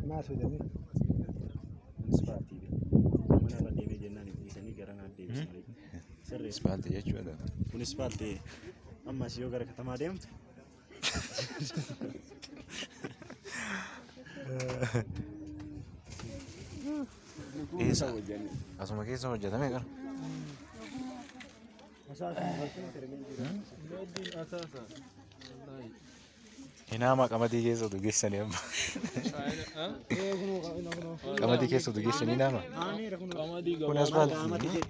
Maal fidanii? Ispaaltii mana irra deemee jennaan dhiisanii gara naan deebisan. Sirrii. Ispaaltii jechuudha. Kun ispaaltii ammas yoo gara katamaa deemtu Eessa? Asuma keessa hojjetame qara. Hinaama qamadii keessa utuu geessanii amma. Qamadii keessa utuu geessanii hinaama. Qamadii Kun gabaa asfaaltii.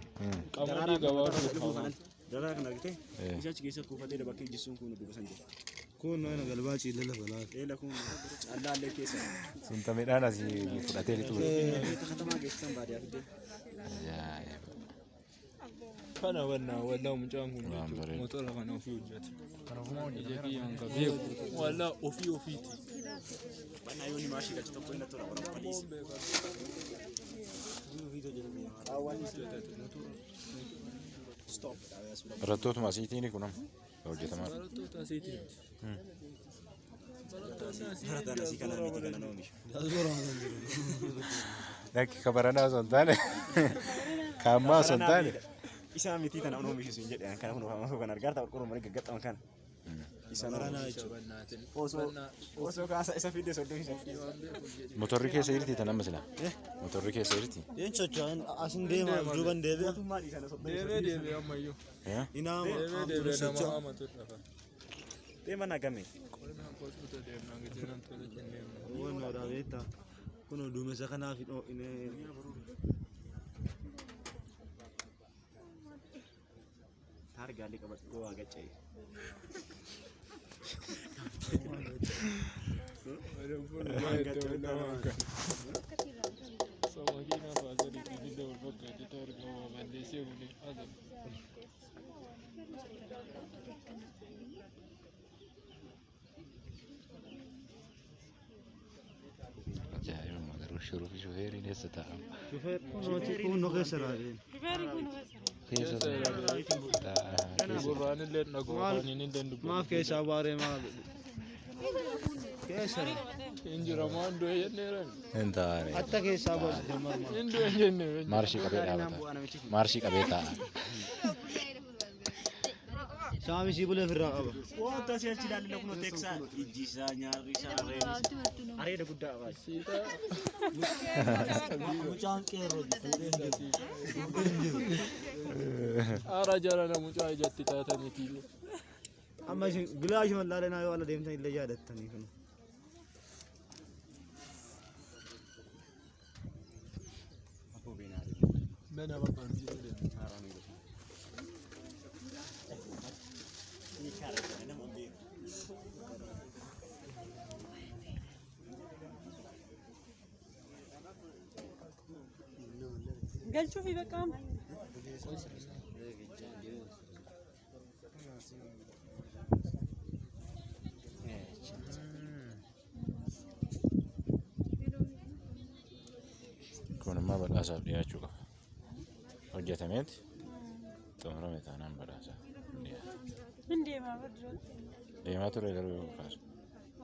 qamadii gabaa dhufu. Daraa kana argite isa achi keessa kuufatee bakkee jissuun kun duuba san jira. Kun noona galbaa ciila lafa laata. Eela kun callaallee keessa. Sun ta midhaan asii fudhatee lixu. Katamaa geessisan baadiyyaa fidee. Ajaa'iba. Kana wannaa wallaa mucaan kun Waan jechuudha. bareedu. Motora kana ofii hojjeta. Ija kiyyaan ka beeku. Wallaa ofii ofiiti. Bannaa yoo ni maashii galche tokko inni tola bara paliis. Stop. Barattootuma asiitiin kun amma hojjetamaa. Barattoota asiiti miti. Barattoonni asii Barataan asii kana miti kana na oomisha. Lakki ka baranaa osoo hin taane ka ammaa osoo hin taane. Isaa miti tana oomishu sun jedhe kana kun ofaama kan argaa ta'u qoruma gaggaxxama kana. Isa Osoo osoo kaasa isa fidde soddoo isa fidde. Motorri keessa jirti tan amma sila. Motorri keessa jirti. Een socho'an asin deema duuban deebi'a. Mootummaa dhiisana soddoo isa Deemee deemee ammayyuu. Hinaama Deemee deemee nama hamatu dhafa. Deema nagame. Qonnaan koskuta deemnaan gajjaran tola kennee. Wannoodha beektaa. Kun duumessa kanaaf hin oo'ine. Taargaalee qabadhu waa gacca'e. Ajaa'ibuma garuu shurufi shufeeriin eessa taa'ama? Kun nu keessa raabeen. Keessa taa'aa. Gurraan illee dhagoo afaaniin illee dubbatu. Maaf keessaa baaree maal? Keessa. Hin jira maan du'e jenneerani. Hin taane. Atta keessaa baasu jammaa. Hin du'e jennee. Maarshii qabee dhaabata. Maarshii qabee taa'a. Saami sii bulee ofirraa qaba. Wanta asii achi ilaallu kun teeksaa ijji isaa nyaarri isaa areeda isaa. Areeda guddaa qaba. Mucaan qeerroo Aara jarana mucaa ijatti taataniiti. Amma isin bilaashuma ilaalee yoo ala deemtan illee yaadattanii kun. Mana bakka jiru deema. Galchuufi bakka amma. Kun immoo badhaasaaf dhiyaachuu qaba. Hojjetameet xumurame taanaan badhaasaaf dhiyaata. Hin deemaa bara. Deemaa ture garuu yoo kaasu.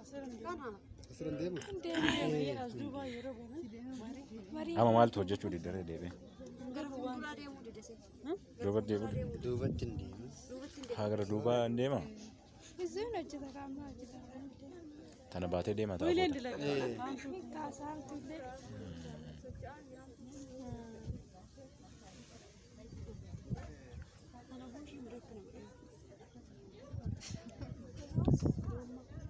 Asirra hin deemu. Hin deemu as duubaa yeroo goone. Amma maaltu hojjechuu diddaree deebi'e? Duuba deebi'u. Duubatti hin deemu. Haa gara duubaa hin deemaa? Isin hojjeta kaammaa hojjeta. Tana baatee deema ta'a Wiileen booda. dilaga. Kaasaamtu illee.